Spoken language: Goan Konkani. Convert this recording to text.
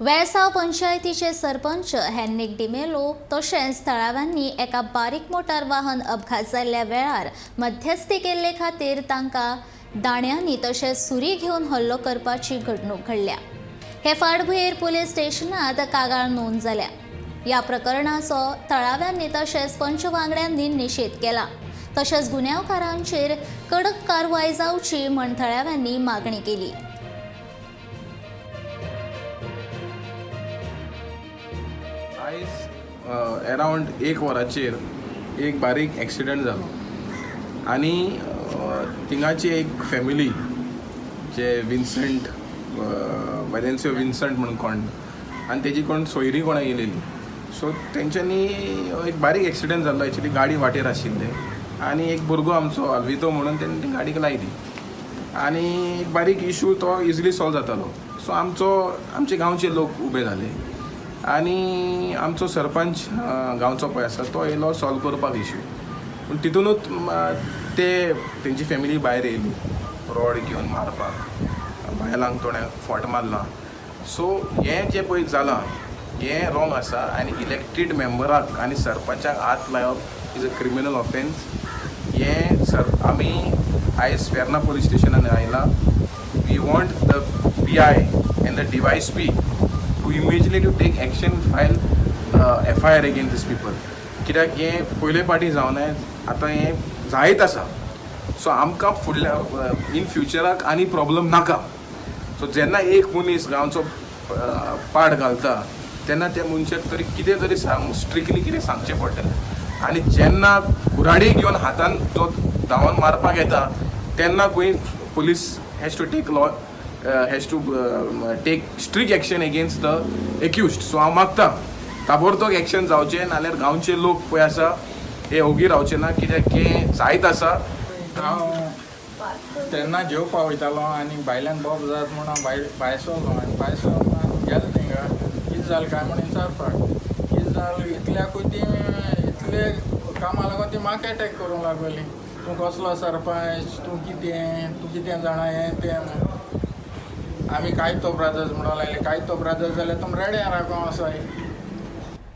वेळसांव पंचायतीचे सरपंच हेन्रीक डिमेलो तशेंच थळाव्यांनी एका बारीक मोटार वाहन अपघात जाल्ल्या वेळार मध्यस्थी केल्ले खातीर तांकां दाण्यांनी तशेंच सुरी घेवन हल्लो करपाची घडणूक घडल्या. हे फाटभुंयेर पुलीस स्टेशनात कागाळ नोंद जाल्या. ह्या प्रकरणाचो थळाव्यांनी तशेंच पंच वांगड्यांनी निशेध केला. तशेंच गुन्यांवकारांचेर कडक कारवाय जावची म्हण थळाव्यांनी मागणी केली. आयज अरावंड 1 वराचेर एक बारीक एक्सिडंट जालो आनी थिंगाची एक फॅमिली जे विन्संट वेलेन्सियो विन्संट म्हणून कोण आनी तेजी कोण सोयरी कोणा येयलेली. सो तेंच्यांनी एक बारीक एक्सिडंट जाल्लो. एक्चुली गाडी वाटेर आशिल्ले आनी एक भुरगो आमचो आल्वितो म्हणून तेणी ती गाडीक लायली आनी एक बारीक इशू तो इजिली सॉल्व जातालो. सो आमचो आमचे गांवचे लोक उबे जाले आनी आमचो सरपंच गांवचो पळय आसा तो येयलो सॉल्व करपाक इशू. पूण तितूनूच ते तेंची फॅमिली भायर येयली रॉड घेवन मारपाक, बायलांक थोड्यांक फोट मारला. सो हें जें पळय जालां हें रॉंग आसा आनी इलेक्टेड मेंबराक आनी सरपंचाक हात लावप is a criminal offence. हें सर आमी आयज वेर्ना पुलीस स्टेशनान आयला. We want the PI and the DySP to immediately to take action, file FIR against these people. कित्याक हें पयले पाटी जावना, आतां हें जायत आसा. सो आमकां फुडल्या इन फ्युचराक आनी प्रॉब्लम नाका. सो जेन्ना एक मनीस गांवचो पाड घालता तेन्ना त्या मनशाक तरी कितें तरी सांग, स्ट्रिक्टली कितें सांगचें पडटलें. आनी जेन्ना कुराडी घेवन हातान जो धांवन मारपाक येता तेन्ना खंय police has to take law, has to take strict action against the accused. So हांव मागता ताबडतोब एक्शन जावचें, नाल्यार गांवचे लोक पळय आसा हे ओगी रावचे ना, कित्याक हें जायत आसा. हांव तेन्ना जेवपा वयतालो आनी भायल्यान बोब जात म्हूण हांव भायर भायर सरलो आनी भायर सरलो आनी गेलो थिंगा कितें जालें काय म्हूण विचारपाक. कितें जालें इतल्याकूय ती इतले कामां लागून ती म्हाका एटॅक करूंक लागली. तूं कसलो सरपंच, तूं कितें, तूं कितें जाणा हें तें. आमी कायतो ब्रादर्स म्हणूंक लागले. कायतो ब्रादर्स जाल्यार तुमी रेड्यां राको आसाय.